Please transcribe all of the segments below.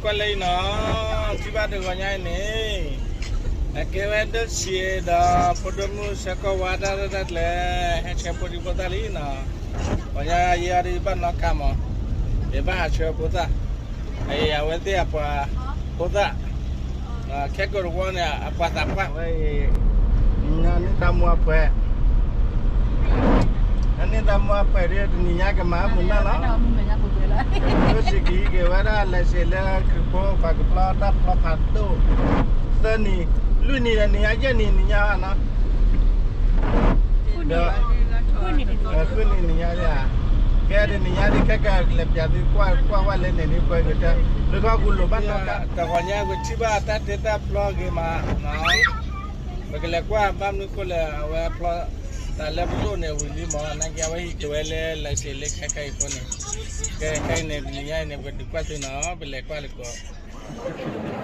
ကွၢ်လၢအံၤနီၤ, ထံၣ်ဘၣ်တဂီၤညါအံၤန့ၣ်, အကဲဝဲဒိၣ်ဆံးဒီးဖိဒိၣ်မုၣ်ဆၢကီၢ်ဝါတၢ်ရဲၣ်တၢ်ကျဲၤ ဟဲဆှၢဖိဒံဖိသၣ်လံနီၤ. ပှၤညါယဲအီၤဒီးယဘၣ်နီၣ်ကါမး, ယဘၣ်ဟးဆှၢဖိသၣ်, အဝဲသ့ၣ်အပှၤဖိသၣ်, ခဲကိာ်တဝီန့ၣ် အပှၤသးပှၢ် ဝဲအံၤ, နန့ၢ်သးမူအဖှဲး နန့ၢ်သးမူအဖှဲးဒီး တနံၤညါကမၤမုာ်မးလီၤ. ဒိၣ်စံးကဟံးက့ၤဝဲဒၣ် license လၢခရံာ်ဖိပှၤကပျီတၢ်ပျီဖးဒိၣ် သၢနံၤ, လွံၢ်နံၤဒီးနံၤညါယဲၢ်နံၤ နံၤညါဘၣ်နီၤ, ဒီး ဃုနံၤနံၤညါယဲၢ်, ကဲတနံၤညါဒ်ခဲကလဲၤပျးသုကွၢ်ကွၢ်ဝဲလၢန့ၣ်ဒ်ပှဲၤကတၢၢ် လၢကီၢ်ကူလိာ်ဘၣ်နီၤ, တဂီၤညါကထံၣ်ဘၣ်တၢ်တ့တၢ်ဖျီဂ့ၤမး, ပကလဲၤကွၢ်ဘၣ်မနုၤဃိလဲၣ် အဝဲဖျီတၢ်လၢပဒိၣ်န့ၣ်ဝံၤလံမး, နာ်က့အဝဲဟံးက့ၤဝဲလၢ license လၢခဲခါအံၤအဃိန့ၣ်, ခဲခဲအံၤန့ၣ် တနံၤညါအံၤန့ၣ် ပကဒုးကွၢ်သုနီၤ, ပလဲၤကွၢ်လၢကီး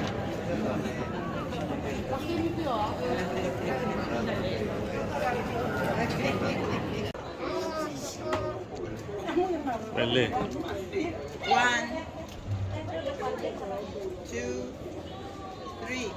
ပလဲၤ One, two, three.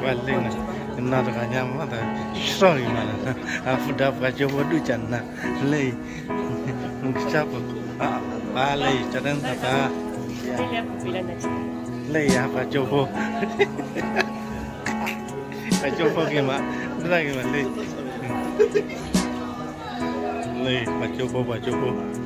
ပှၤလၢနၤ, နီၢ်တဂၤညါမးသး, စီၣ်ဂ့ၤမးလၢ, အဖုဒါပှၤကၠိဖိဒုၣ်ကနၤ, လၢအံၤ, မုၢ်ကစၢ်ဖိ, ပၢ်လၢအံၤ ကၠီတၢ်နသးပၢ်, လၢအံၤအပှၤကၠိဖိ, ပှၤကၠိဖိဂ့ၤမး, ဒၣ်ဂ့ၤမးလၢ လၢပှၤကၠိဖိ ပှၤကၠိဖိ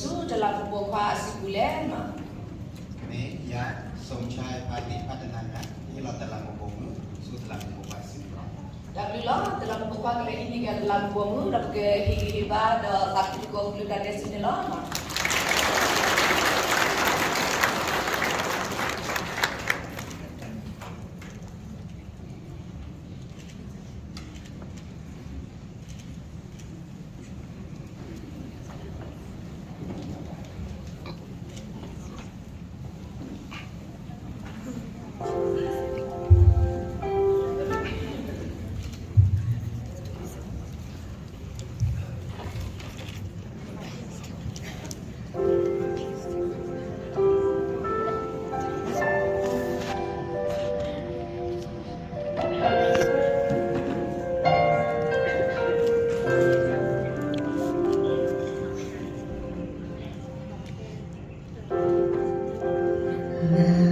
ဆူတလးမူးပိာ်ခွါအစုပူၤလဲၣ်မး. မ့ၢ်ယၤ စီၤမုၢ်ဆါဖါတံၢ်ဖါတနၤညါ ဟ့ၣ်လီၤတလးမူးပိာ်မုၣ် ဆူတလးမူးပိာ်ခွါအစုပူၤလီၤ. တၢ်ဘျုးလီၤ. တလးမူးပိာ်ခွါကလဲၤဟံးန့ၢ်က့ၤတလးမူးပိာ်မုၣ် ဒီးပကဟ့ၣ်ဂံၢ်ဟ့ၣ်ဘါ ဒီးသးခုသကိးကလုာ်တၢ်ဒဲးဆူန့ၣ်လီၤ. နၤ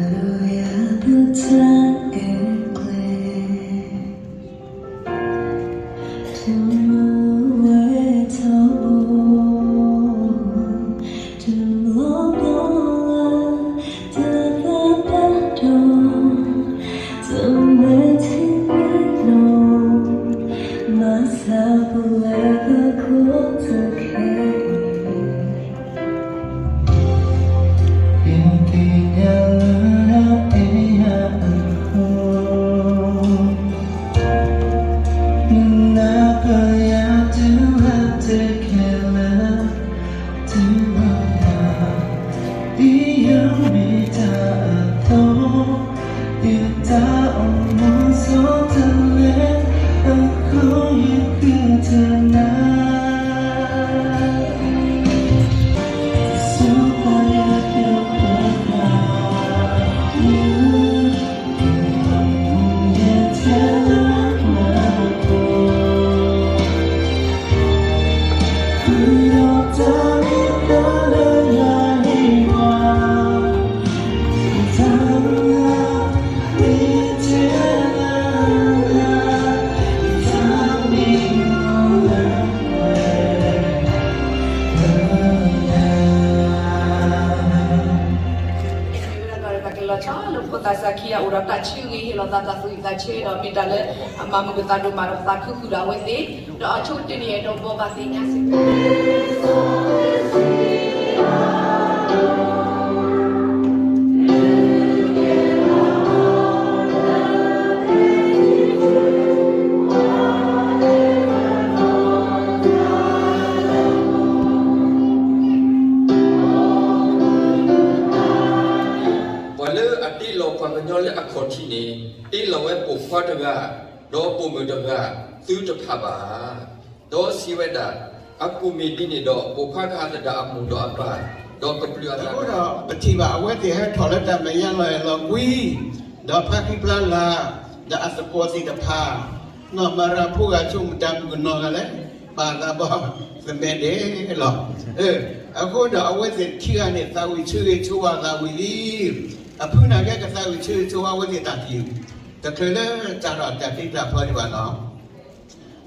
ဒီးယၤပတၢ်အဲၣ်ကျဲ တမုာ်ဝဲထီဘိ, တဘျီဘျီလၢ တသးဘၣ်ဒိ, တမ့ၢ်ထံၣ်နီၤ, မၤစၢ်ပဝဲပခိၣ်တခဲအံၤ ယသ့ၣ်ညါလၢနအဲၣ်ယၤအဃိ, နနၢ်ပၢၢ်ယၤတုၤလၢတကဲလၢ တုၤလီၤယၤ, ဒ်ယမ့ၢ်တၢ်အသီ, ယတၢ်အိၣ်မူစီတလဲ အဃိယဃုထၢနၤ ဆူပှၤလၢပျၢၤပှၤဂၤ ပကလီၤဆီလၢဖိသၣ်စၢ်ခံဂၤအိၣ်ဒီးတၢ်ဆၢဂ့ၤ ဟ့ၣ်လီၤသးတၢ်သူၣ်ဝံၣ်သးဆၢ ဒီးမ့ၢ်တၢ်လၢအမၤမုာ်ပသးဒိၣ်မးဒီးပသးခုဃုာ်ဒီးအဝဲသ့ၣ်, ဒီးအဆိကတၢၢ်န့ၣ် အဲၣ်ဒိးဘိးဘၣ်သ့ၣ်ညါစ့ၢ်ကီး ပှၤလၢအတ့လီၤပှၤကညီလၢအခီၣ်ထံးန့ၣ် တ့လီၤဝဲပိာ်ခွါတဂၤ, ဒီးပိာ်မုၣ်တဂၤ, သုတဖးဘၣ်ဧါ. ဒီးစံးဝဲဒၣ်, အကူၣ်မ့ၢ်ဒ်န့ၣ်ဒီး ပိာ်ခွါကဟးသဒၣ်အမိၢ်ဒီးအပၢ်, ဒီးကပျုၢ်အသး အဃိဒီး ပထံၣ်ဘၣ်အဝဲသ့ၣ်ဟဲထီၣ်လၢတၢ်မဲာ်ညါလီၤအဲၣ်လီၤကွံ ဒီးဖါဃံဖျါလၤ, ဒီးအသကိးသ့ၣ်တဖၣ်, နီၢ်မၤရၤဖိဂၤဆိကမိၣ်တၢ်မုၣ်ကနီၤဂၤလဲၣ်, ပာ်သးဘီ သမဲဒဲးလီၤ. အဃိဒီးအဝဲသ့ၣ်ခံဂၤန့ၣ် သးဝံၣ်ဆၢဂ့ၤဆၢဝါသးဝံၣ်လံ. အဖုနာ်က့ကသးဝံၣ်ဆၢဂ့ၤဆၢဝါအဝဲသ့ၣ်တၢ်သံ, တချုးလၢတၢ်ဒီးတၢ်တ့တၢ်ဖျီဒံးဘၣ်နီၤ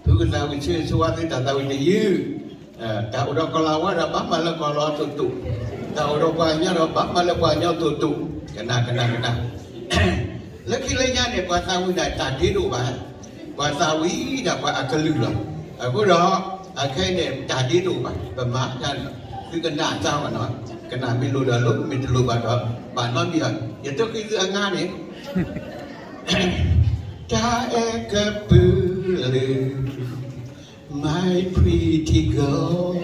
ဖုကသးဝံၣ်ဆၢဂ့ၤဆၢဝါသုတၢ်သးဝံၣ်တယုၢ်, တၢ်အိၣ်ဒီးကီၤလၤဝါဒီးဘၣ်မၤလၢကီၤလၤဝါတိၢ်တိၢ်, တၢ်အိၣ်ဒီးပှၤကညီဒီးဘၣ်မၤလၢပှၤကညီတိၢ်တိၢ်, ကနၣ်ကနၣ်ကနၣ်, လၢခံလၢညါန့ၣ် ပှၤသးဝံၣ်ဒၣ်တၢ်ဒ့တအိၣ်ဘၣ်, ပှၤသးဝံၣ်ဒၣ်ပှၤအကလုာ်လီၤ. အဃိဒီး အခဲအံၤန့ၣ် တၢ်ဒ့တအိၣ်ဘၣ်, ပမၤတၢ်န့ၣ် သုကနၣ်တၢ်ဘၣ်နီၤ, ကနၣ်မ့ၢ်လိၣ်ဒီးလိၣ် မ့ၢ်တလိၣ်ဘၣ်ဒီး ဘၣ်နီတမံၤဘၣ်, ယတိၢ်ဃံသုအငါန့ၣ် တၢ်အဲၣ်ကပုာ်လုာ် My pretty girl,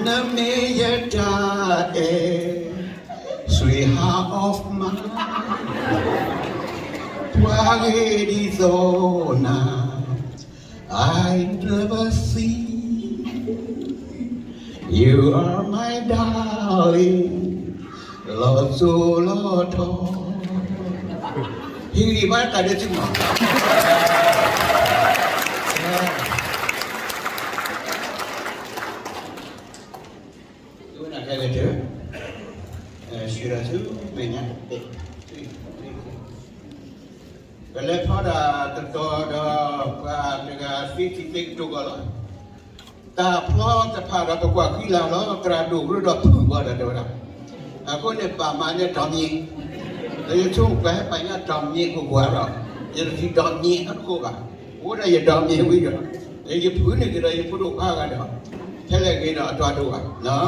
နမ့ၢ်ယတၢ်အဲၣ် sweetheart of mine, ပှၤဂ့ၤဒ်သိးနၤ I never see, you are my darling, လီၤစိၤလီၤထီ, ဟ့ၣ်ဂံၢ်ဘါတၢ်ဒဲးဆူမး ဝဲနၤခဲလၢာ်တၢ်, ဆှၢဒီးဆူမဲာ်ညါ, ပလဲၤထီၣ်ဒၣ်တတီၤဒီး ပှၤတဂၤသ့ထံသ့ကတိၤကီးလီၤ. တၢ်ဖျီတဖၣ်ဒီးပကွၢ်ဃံလၤလီၤ သရၣ်ဒိၣ်ကရၢဒီးဖုၣ်ဘၣ်ဒီးတဲဝဲဒၣ်, အဃိန့ၣ်ဘၣ်မၤန့ၢ်ဒီမ့ၢ်, ဒီးယဆိကမိၣ်ပှၤဟဲပာ်ညါဒီမ့ၢ်ကကွၢ်ဒီး, ယတထံၣ်ဒီမ့ၢ်အတဃိဘၣ်, အိၣ်ဒီးယဒီမ့ၢ်ဝံၤဒီး, ယဖုၣ်န့ၢ်က့ၤဒီးယဖိဒိၣ်ခွါဂၤဒီး, ထဲလဲၣ်ဂ့ၤဒီးအတၢ်ဒိၣ်ဘၣ်, လဲၤ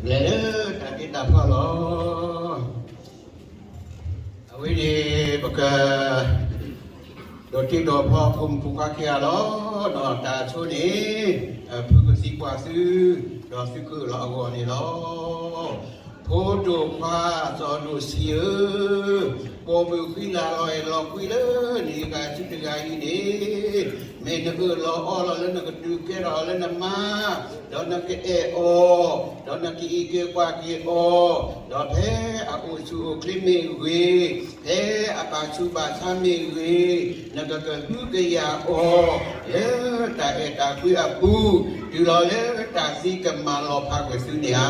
လၢတၢ်တ့တၢ်ဖျီလီၤ. အဝဲန့ၣ် ပက ဒီးတ့ဒီးဖျီဖိမုၣ်ဖိခွါခံဂၤလီၤ. ဒီးတၢ်ဆိန့ၣ် ဖုကသံကွၢ်သု, ဒီးသုကအၢၣ်လီၤအဂီၢ်န့ၣ်လီၤ. ဖိဒိၣ်ခွါစီၤဒိၣ်ဆံးဧၢ, ပိာ်မုၣ်ဃံလၤလီၤအဲၣ်လီၤကွံလၢနဂၤစုတဂၤအံၤန့ၣ်, မ့ၢ်နအၢၣ်လီၤအီလီၤလၢနကဒုးကဲထီၣ်အီၤလၢနမါ, ဒီးနကအဲၣ်အီၤ, ဒီးနကအံးက့ၤကွၢ်က့ၤအီၤ, ဒီးဖဲအအိၣ်ဆူၣ်အိၣ်ချ့မ့ၢ်ဂ့ၤ, ဖဲအဘၣ်ဆူးဘၣ်ဆါမ့ၢ်ဂ့ၤ, နကကဟုကယာ်အီၤ, လၢတၢ်အဲၣ်တၢ်ကွံအပူၤ, တုၤလီၤလၢတၢ်သံကမၣ်လီၤဖးကွံာ်သုန့ၣ်ဧါ.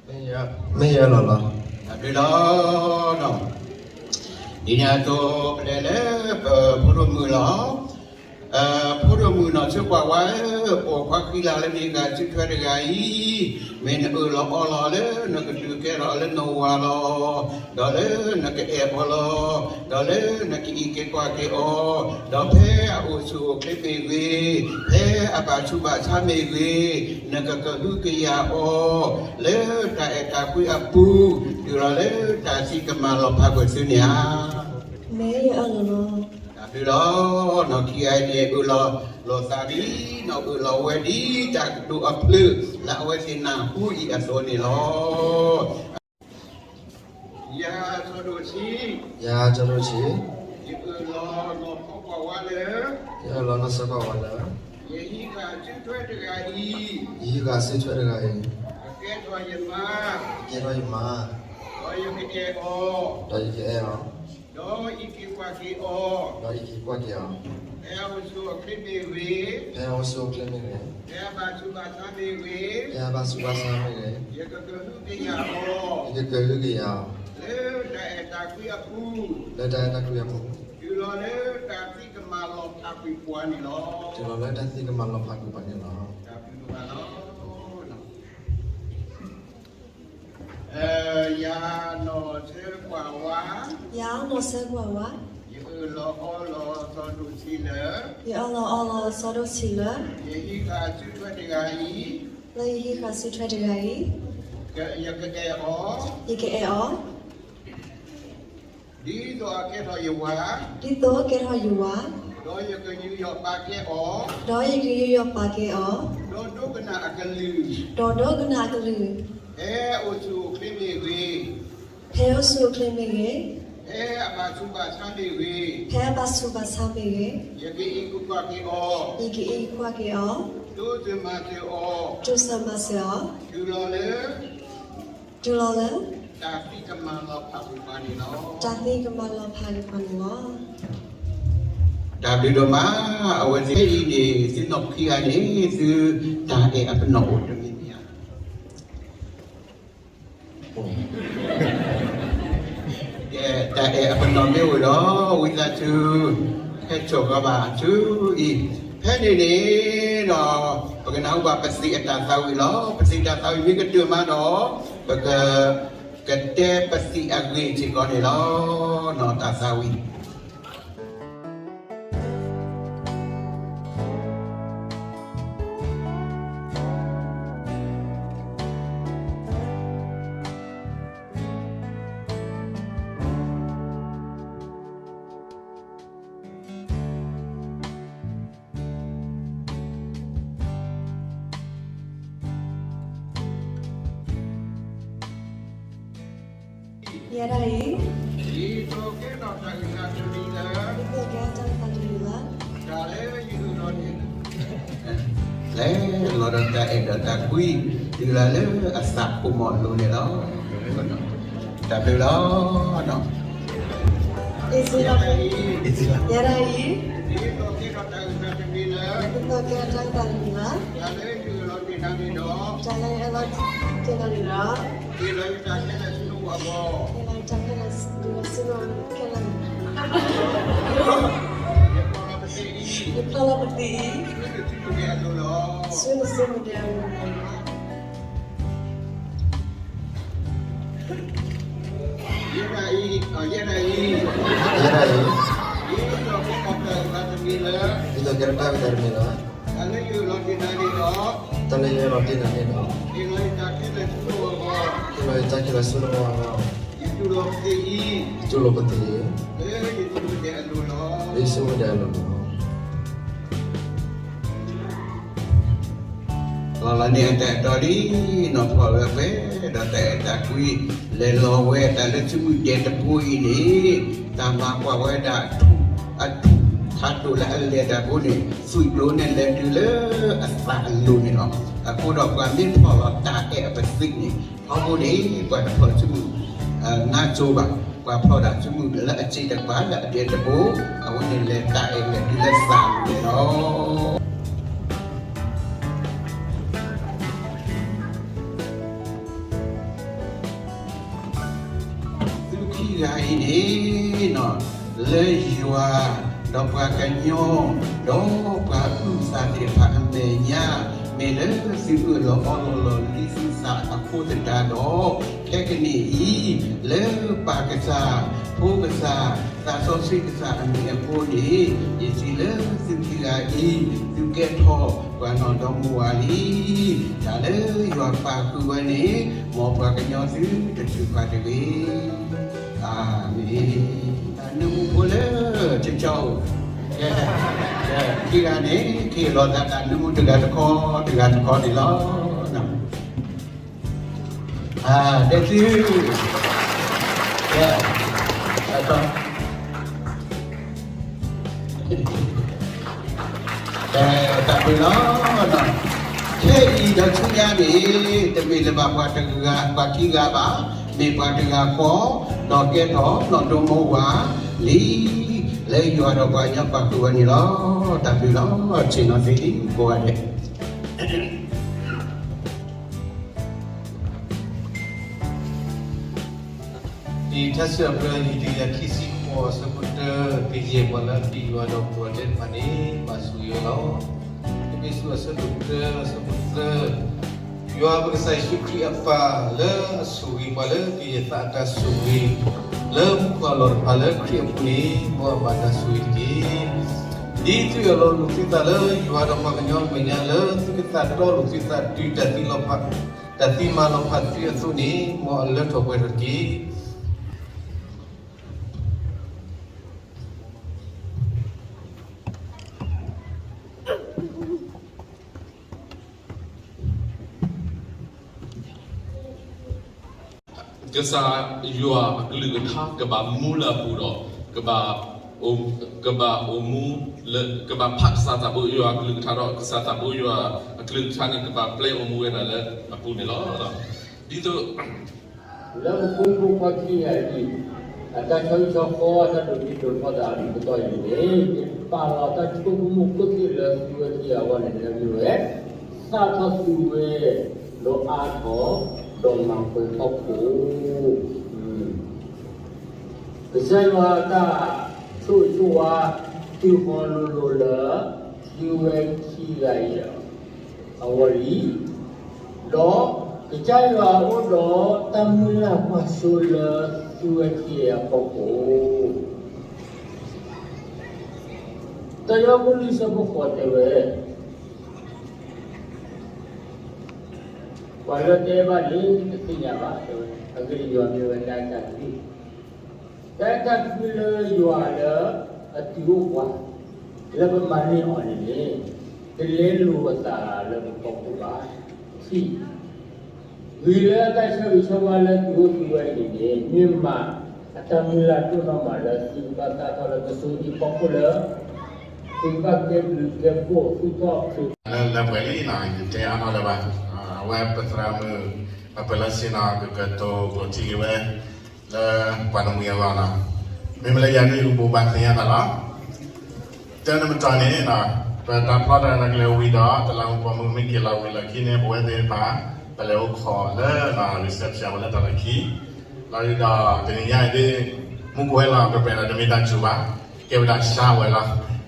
မ့ၢ်ယလီၤလီၤ. တၢ်ဘျုးလီၤ. ဒ်န့ၣ်အသိး ပလဲၤလၢပဖိဒိၣ်မုၣ်လီၤ. ဖိဒိၣ်မုၣ်နီၢ်ဆၢကွၢ်ဝါဧၢ, ပိာ်ခွါဃံလၤလၢနဂၤစုထွဲတဂၤအံၤ, မ့ၢ်နအၢၣ်လီၤအီလီၤလၢနကဒုးကဲထီၣ်အီၤလၢနဝၤလီၤ, ဒီးလၢနကအဲၣ်အီၤလီၤ, ဒီးလၢနကအံးက့ၤကွၢ်က့ၤအီၤ, ဒီးဖဲအအိၣ်ဆူၣ်အိၣ်ချ့မ့ၢ်ဂ့ၤ, ဖဲအဘၣ်ဆူးဘၣ်ဆါမ့ၢ်ဂ့ၤ, နကကဟုကယာ်အီၤ, လၢတၢ်အဲၣ်တၢ်ကွံအပူၤ, တုၤလီၤလၢတၢ်သံကမၣ်လီၤဖးကွံာ်သုန့ၣ်ဧါ. မ့ၢ်ယအၢၣ်လီၤလီၤ. တၢ်ဘျုးလီၤ. နီၢ်ခံဂၤအံၤန့ၣ် အၢၣ်လီၤလိာ်သးဒ်, နီၢ်အၢၣ်လီၤဝဲဒ်တၢ်ကတိၤအဖျၢၣ် လၢအဝဲသ့ၣ်နၢ်ဟူအံၤအသိးန့ၣ်လီၤ. ယၤစီၤဒိၣ်ဆံး, ယၤစီၤဒိၣ်ဆံး, ယအၢၣ်လီၤနီၢ်ဆၢကွၢ်ဝါလၢ, ယအၢၣ်လီၤနီၢ်ဆၢကွၢ်ဝါလၢ, ယဟံးဃာ်စုထွဲတဂၤအံၤ, ယဟံးဃာ်စုထွဲတဂၤအံၤ, ကကဲထီၣ်ယမါ, ကကဲထီၣ်ယမါ, ဒီးယကအဲၣ်အီၤ, ဒီးယကအဲၣ်အီၤ, ဒီးအံးက့ၤကွၢ်က့ၤအီၤ, ဒီးအံးက့ၤကွၢ်က့ၤအီၤ, ဖဲအအိၣ်ဆူၣ်အိၣ်ချ့မ့ၢ်ဂ့ၤ, ဖဲအအိၣ်ဆူၣ်အိၣ်ချ့မ့ၢ်ဂ့ၤ, ဖဲအဘၣ်ဆူးဘၣ်ဆါမ့ၢ်ဂ့ၤ, ဖဲအဘၣ်ဆူးဘၣ်ဆါမ့ၢ်ဂ့ၤ, ယကကဟုကယာ်အီၤ, ယကကဟုကယာ်အီၤ, လၢတၢ်အဲၣ်တၢ်ကွံအပူၤ, လၢတၢ်အဲၣ်တၢ်ကွံအပူၤ, တုၤလီၤလၢတၢ်သံကမၣ်လီၤဖးကွံာ်ပှၤန့ၣ်လီၤ. တုၤလီၤလၢတၢ်သံကမၣ်လီၤဖးကွံာ်ပှၤန့ၣ်လီၤ. ယၤနီၢ်ဆၢကွၢ်ဝါ, ယၤနီၢ်ဆၢကွၢ်ဝါ, ယအၢၣ်လီၤအီလီၤစီၤဒိၣ်ဆံးလၢ, ယအၢၣ်လီၤအီလီၤစီၤဒိၣ်ဆံးလၢ, ယဟံးဃာ်စုထွဲတဂၤအံၤ, လၢယဟံးဃာ်စုထွဲတဂၤအံၤ, ယကအဲၣ်အီၤ, ယကအဲၣ်အီၤ, ဒ်သိးအကဲထီၣ်ယဝၤ, ဒ်သိးအကဲထီၣ်ယဝၤ, ဒီးယကယူးယီၣ်ပာ်ကဲအီၤ, ဒီးယကယူးယီၣ်ပာ်ကဲအီၤ, ဒီးဒိကနၣ်အကလုၢ်, ဒီးဒိကနၣ်အကလုၢ်, ဖဲအအိၣ်ဆူၣ်အိၣ်ချ့မ့ၢ်ဂ့ၤ, ဖဲအအိၣ်ဆူၣ်အိၣ်ချ့မ့ၢ်ဂ့ၤ, ဖဲအဘၣ်ဆူးဘၣ်ဆါမ့ၢ်ဂ့ၤ, ဖဲအဘၣ်ဆူးဘၣ်ဆါမ့ၢ်ဂ့ၤ, ယကအံးက့ၤကွၢ်က့ၤအီၤ, ယကအံးက့ၤကွၢ်က့ၤအီၤ, တိစၢၤမၤစၢၤအီၤ, တိစၢၤမၤစၢၤအီၤ, တုၤလီၤလၢ တုၤလီၤလၢ တၢ်သံကမၣ်လီၤဖးကွံာ်ပှၤန့ၣ်လီၤ. တၢ်သံကမၣ်လီၤဖးကွံာ်ပှၤန့ၣ်လီၤ. တၢ်ဘျုးဒိၣ်မး, အဝဲသ့ၣ်အံၤန့ၣ် သုနီၢ်ခံဂၤန့ၣ် သုတၢ်အဲၣ်အပနီၣ်အိၣ်တမံၤမံၤဧါ. တၢ်အဲၣ်အပနီၣ်မ့ၢ်အိၣ်ဒီး ဝံသးစူၤ ဟဲစိာ်ဃီဘၣ်ဆူအံၤ. ဖဲန့ၣ်န့ၣ်ဒီး ပကနၢ်ဟူဘၣ်ပသံးအတၢ်သးဝံၣ်လီၤ. ပသံးတၢ်သးဝံၣ်မ့ၢ်ကတၢၢ်မးဒီး ပက ကတဲပသံးအဂ့ၢ်စ့ၢ်ကီးန့ၣ်လီၤ. နီၢ်တၢ်သးဝံၣ် ယဲဒၣ်အံၤ ဒ်သိးကဲထီၣ်တၢ်အုၣ်သးတမံၤလၢ ဒ်သိးကဲထီၣ်တၢ်အုၣ်သးတမံၤလၢ တၢ်လၢယအၢၣ်လီၤန့ၣ် လဲၤလီၤဒီးတၢ်အဲၣ်ဒီးတၢ်ကွံ တုၤလၢလၢအသးကိၢ်မီၢ်လိၤန့ၣ်လီၤ. တၢ်ဘျုးလီၤ. ယဲဒၣ်အံၤ ဒ်သိးကဲထီၣ်တၢ်အုၣ်သးတမံၤလၢ ဒ်သိးကဲထီၣ်တၢ်အုၣ်သးတမံၤလၢ တၢ်လၢယအၢၣ်လီၤန့ၣ်ဒီး တၢ်လၢယအၢၣ်လီၤန့ၣ်ဒီး ကဲထီၣ်ယတၢ်ခဲလၢာ်ဆူနအိၣ်အဂီၢ် ကဲထီၣ်ယတၢ်ခဲလၢာ်ဆူနအိၣ်ခဲလၢာ်န့ၣ် ယကိးလီၤပသ ယဖျီလီၤပသံၣ်အံၤ ဆူနစုမုၢ်ဒဲအလိၤလီၤ. ယဲဒၣ်အံၤ, ယဲဒၣ်အံၤ, ယဲဒၣ်အံၤ, ဒ်သိးကဲထီၣ်တၢ်အုၣ်သးတမံၤလၢ, ဒ်သိးကဲထီၣ်တၢ်အုၣ်သးတမံၤလၢ, တၢ်လၢယအိၣ်လီၤတ့ၢ်နၤန့ၣ်ဒီး, တၢ်လၢယအိၣ်လီၤတ့ၢ်နၤန့ၣ်ဒီး, ဟ့ၣ်လီၤယတၢ်ခဲလၢာ်ဆူနဂီၢ်, ဟ့ၣ်လီၤယတၢ်ခဲလၢာ်ဆူနဂီၢ်အဂီၢ်, ယတူၢ်လိာ်ပသံၣ်အံၤ, ယတူၢ်လိာ်ပသံၣ်အံၤ, လၢယစုမုၢ်ဒဲအလိၤလီၤ. လၢယစုမုၢ်ဒဲအလိၤလီၤ. လီၤလီၤန့ၣ်အတၢ်အဲၣ်တီလံ, နီၢ်ဖီၣ်ဝဲပှဲၤဒီးတၢ်အဲၣ်တၢ်ကွံ, လဲၤလီၤဝဲတၢ်လၢစုမုၢ်ဒဲတဘိအံၤန့ၣ်, တၢ်မၤကွၢ်ဝဲဒၣ်အထူၣ်, အထူၣ်ဖးဒိၣ်လၢအလဲၤတၢ်အဃိန့ၣ်, သွံၣ်ကျိၤန့ၣ်လဲၤတုၤလၢအသးအလိၤန့ၣ်လီၤ. အဃိဒီးပှၤမ့ၢ်ဖီၣ်လီၤတၢ်အဲၣ်အပသံၣ်န့ၣ်, ထီဘိန့ၣ် ပှၤတဖီၣ်စုမုၢ် နါစိၤဘၣ်, ပှၤဖီၣ်ဒၣ်စုမုၢ်လၢအစ့တကပၤလၢအဒဲတဘိ, အဝဲန့ၣ်လဲၤတၢ်အဲၣ်လဲၤတုၤလၢသးအလိၤန့ၣ်လီၤ. သုခံဂၤအံၤန့ၣ်, လၢယွၤ, ဒီးပှၤကညီ, ဒီးပှၤအုၣ်သးသ့ၣ်တဖၣ်အမဲာ်ညါ, မ့ၢ်လၢသုအၢၣ်လီၤအီလီၤလီၤလံသုသးအဃိသတးဒီး, ခဲကနံၣ်အံၤ, လၢပၢ်ကစၢ်, ဖိကစၢ်, သးစီဆှံကစၢ်အမံၤအဃိန့ၣ်, ယစံးလၢသုခံဂၤအံၤ, သုကဲထီၣ်ပှၤနီၢ်ဒီမါဝၤလံ. တၢ်လၢယွၤပာ်ဃုာ်ဝဲန့ၣ်, မ်ပှၤကညီသုတထုးဖးတဂ့ၤ. အၤမ့ၣ်. တၢ်နၢမူဖိလၢ ကၠီကၠီဧိၤ, ခံဂၤန့ၣ် ကဟ့ၣ်လီၤသးတၢ်နၢမူတဂၤတခီ, တဂၤတခီန့ၣ်လီၤ. အၤ, ဒဲသု, ကဲ, တၢ်ဘျုးလီၤ. ခဲအံၤဒီးဆူညါန့ၣ်, တမ့ၢ်လၢၤဘၣ်ပှၤတဂၤ, ပှၤခံဂၤဘၣ်, မ့ၢ်ပှၤတဂၤဃီ, ဒီးကဲထီၣ်နီၢ်ဒီမါဝၤလံ, လၢယွၤဒီးပှၤကညီပာ်ဃုာ်ဝဲန့ၣ်လီၤ. တၢ်ဘျုးလီၤ. ဆ့ၣ်နီၤသ့လံ ကိးဂၤဒဲး. လံာ်ထါစံးပတြၢၤ တကယၤခံဆံဃိး အဆၢဖိတၢ, ကယဲၢ်ပှၤလၢအပျံၤယွၤ ဒီးပှၤဒဲးတဖၣ်န့ၣ် ဘၣ်ဆိၣ်ဂ့ၤဝဲလီၤ. အ့းဖ့းစူး အဆၢဒိၣ်တၢ, အဆၢဖိတၢ, ယွၤပကစၢ်ယ့ၣ်ၡူးခရံာ်အပၢ် လၢအဆိၣ်ဂ့ၤပှၤလၢကယဲၢ်သးအတၢ်ဆိၣ်ဂ့ၤ လၢမူခိၣ်အလီၢ်တဖၣ်လၢခရံာ်အပူၤန့ၣ်, မ်အဘၣ်တၢ်ဆိၣ်ဂ့ၤတက့ၢ်. ဒ်သုအၢၣ်လီၤလိာ်သုသးလၢယွၤဒီးပှၤကညီအမဲာ်ညါ လၢသုကသးတီလိာ်သုသးတုၤတၢ်သံလီၤဖး, တၢ်သံမၤလီၤဖးသုအသိးန့ၣ်, မ်အလၢထီၣ်ပှဲၤထီၣ်တက့ၢ်. ကစၢ်ယွၤအကလုၢ်ကထါကဘၣ်မူလၢအပူၤဒီး, ကဘၣ်, ကဘၣ်အိၣ်မူလၢ, ကဘၣ်ဖးကစၢ်သးဘိယွၤအကလုၢ်ကထါဒီး ကစၢ်သးဘိယွၤအကလုၢ်ကထါန့ၣ် ကဘၣ်ပျဲအိၣ်မူဝဲဒၣ်လၢအပူၤန့ၣ်လီၤ. ဒ်သိး လၢပဖိမုၣ်ဖိခွါခံဂၤအံၤ, အတၢ်ဆီဟံၣ်ဆီဃီ အတၢ်ဒိးဘှံးဒိးဖှိၣ်သးအပူၤကတီၢ်အံၤန့ၣ်, ပာ်လီၤတၢ်ဆိကမိၣ်ခိၣ်သ့ၣ်လၢသုဝဲခံဂၤအဂီၢ်န့ၣ် လၢမ့ၢ်ဝဲ, သၣ်ထီၣ်သူဝဲ, ဒီးအါထီၣ်, ဒီးမၤပှဲၤထီၣ်ခိၣ် ကစၢ်ယွၤအတၢ်ဆိၣ်ဂ့ၤဆိၣ်ဝါ သုဟီၣ်လိၤလိၤလၢ သုဝဲခံဂၤအံၤ အဂီၢ်လံ, ဒီးကစၢ်ယွၤအိၣ်ဒီးတၢ်မုၢ်လၢ်ကွၢ်စိလၢသုဝဲခံဂၤအဖီခိၣ်, တၢ်ယိၤဟၣ်အဆၢဒိၣ်ဃိးတဲဝဲ, ပှၤလၢတဲဘၣ်န့ၣ် တသ့ၣ်ညါဘၣ်, အဂ့ၢ်ယွၤမ့ၢ်ဝဲတၢ်အဲၣ်တၢ်ကွံ, တၢ်အဲၣ်တၢ်ကွံလၢယွၤလၢအတုၤအိၣ်ပှၤ လၢပမၤန့ၢ်အီၤန့ၣ်န့ၣ်, တလဲလိာ်အသးလၢပဖီခိၣ်ဘၣ်. ခံ, ဂ့ၤလၢတၢ်ဆၢဂ့ၤဆၢဝါလၢသုအိၣ်သုဝဲအံၤန့ၣ်န့ၣ်, မ့ၢ်မးအတၢ်မုၢ်လၢ်ဒိၣ်နီၢ်မးလၢသုကဘၣ်သၣ်ထီၣ်လၢကစိၤအံၤဖီခိၣ်လၢ သုကဘၣ်ကဲဘျုးကဲဖှိၣ်သူၣ်ထီၣ်ခရံာ် လၢလၢပှဲၤလံနီၤ, ယတဲအါထီၣ်လၢၤဘၣ်, အဝဲပသရၣ်မုၣ် ပပၢၤလၢစ့နီၤ ကကတိၤကျိာ်ထံက့ၤဝဲ လၢပှၤတမှံၤအဂီၢ်နီၤ, မ့မ့ၢ်လၢယၤဒ်အံၤ ယကဘိးဘၣ်သ့ၣ်ညါသးလီၤ. တၢ်နမ့ၢ်တၢ်န့ၣ်, ပတၢ်ဖျီတၢ်ရဲၣ်တၢ်ကျဲၤဝံၤဒီး တလးမူးပိာ်မုၣ်မ့ၢ်က့ၤလီၤဝံၤလၢခံန့ၣ် ပဝဲသ့ၣ်တဖၣ် ပလဲၤအိၣ်ခိးလၢ reception ဝဲလၢတၢ်လီၢ်ခံ, လီၤဒုးဒီးတနံၤညါအံၤဒ် မူးကဝဲလီၤ ပပဲာ်ဒီးတမ့ၢ်တၢ်စူၤဘၣ်, ကဲဝဲဒၣ်ရှါဝဲလီၤ.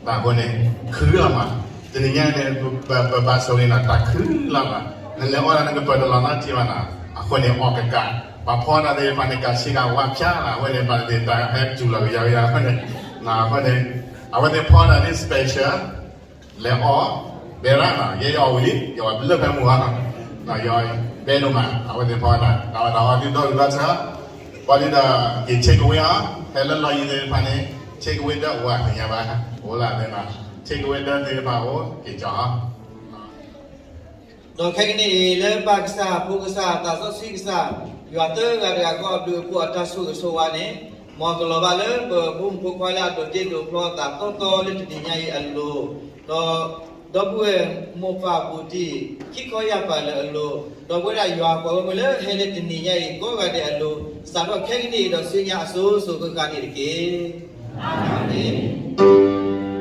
တၢ်အဃိန့ၣ် ခုလီၤမး, တနံၤညါန့ၣ် ပဘၣ်ဆိၣ်ဂ့ၤနီၤ တၢ်ခုလီၤမး, နလဲၤအီၣ်တၢ်နကပၢၤတလီၤနီတံၢ်ဘၣ်နီၤ, အဃိန့ၣ်အီၣ်ကကး, ပှၤဖီတၢ်သ့ၣ်တဖၣ်န့ၣ် ကးဆ့ကၤဝါဖၠါလီၤ, အဃိန့ၣ် ဘၣ်သ့ၣ်တၢ်ဟဲတူၢ်လီၤကယီကယီအဃိန့ၣ်, အဃိန့ၣ် အဝဲသ့ၣ်ဖီတၢ်သ့ၣ် special လဲၤအီၣ်, ဘဲရၣ်နီၤ, ယဲယအီၣ်ဝံၤလံ, ယဝၤလၢဖဲမုၢ်အီၤ, ယဘဲဒိၣ်မး, အဝဲသ့ၣ်ဖီတၢ်, တၢ်ဝဲတၢ်အီၣ်ဒုးဒီဒုးဒီဆၢ, ပှၤဒုးဒီးက့ၤ take away အီၤ, ဖဲလၢလီၢ်ယံၤသ့ၣ်တဖၣ်န့ၣ် take away ဒီးအိၣ်အသ့ၣ်ညါဘၣ်, အိၣ်လၢအသ့ၣ်နီၤ, take away ဒီးသ့ၣ်တဖၣ်အိၣ်က့ၤကၠီ ဒီးခဲကနံၣ်အံၤ လၢပၢ်ကစၢ်, ဖိကစၢ်, သးစီဆှံကစၢ်, ယွၤသၢဂၤတဂၤဃီအဘျုးအဖှိၣ်အတၢ်ဆိၣ်ဂ့ၤဆိၣ်ဝါန့ၣ်, မ်ကလီၤဘၣ်လၢပဖိမုၣ်ဖိခွါလၢအဒိးတ့ဒိးဖျီအသးတီတီလၢတနံၤညါအံၤအလိၤ, ဒီးဒီပုၢ်ဝဲၢ်မိၢ်ပၢ်ဘူးတံၢ် ခံခီယၢ်ပၤလၢအလိၤ, ဒီပုၢ်ဝဲၢ်ဒၣ်ယွၤပှၤဂီၢ်မုၢ်လၢဟဲလၢတနံၤညါအံၤကိးဂၤဒဲးအလိၤ, စးထီၣ်ခဲကနံၣ်အံၤဒီးဆူညါအစိၤစိၤဃၣ်ဃၣ်န့ၣ်တက့ၢ်. အၤမ့ၣ်.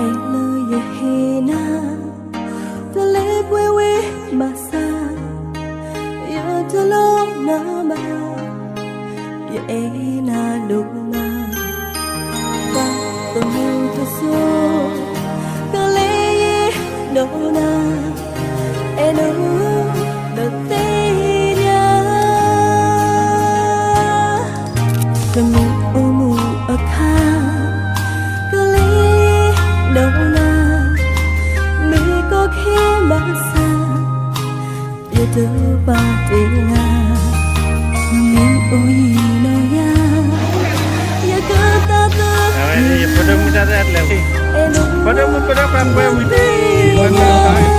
လၢယဟ့ၣ်နၤ တၢ်လၢပှဲၤဝဲဘၣ်ဆၣ် ယတလီၤနၤဘၣ်, ယအဲၣ်နၤဒိၣ်မး, ပှၤသမူတစိၤ ကလဲၤယ့ၣ်ဒီးနၤ, အဲၣ်နၤဒီးသ့ၣ်ညါ တမ့ၢ်အိၣ်မူအခါ ကလဲၤဒီးနၤ, မ့ၢ်ကီခဲဘၣ်ဆၣ် ယတပာ်တ့ၢ်နၤ, မ့ၢ်အိၣ်ယံၤဒီးယၤ ယကသးသၢ ဖိဒိၣ်မုၣ်တၢ်ရဲၣ်လဲၤဝံၤ ဖိဒိၣ်မုၣ်ဖိဒိၣ်ခွါပှဲၤဝံၤသ့ၣ်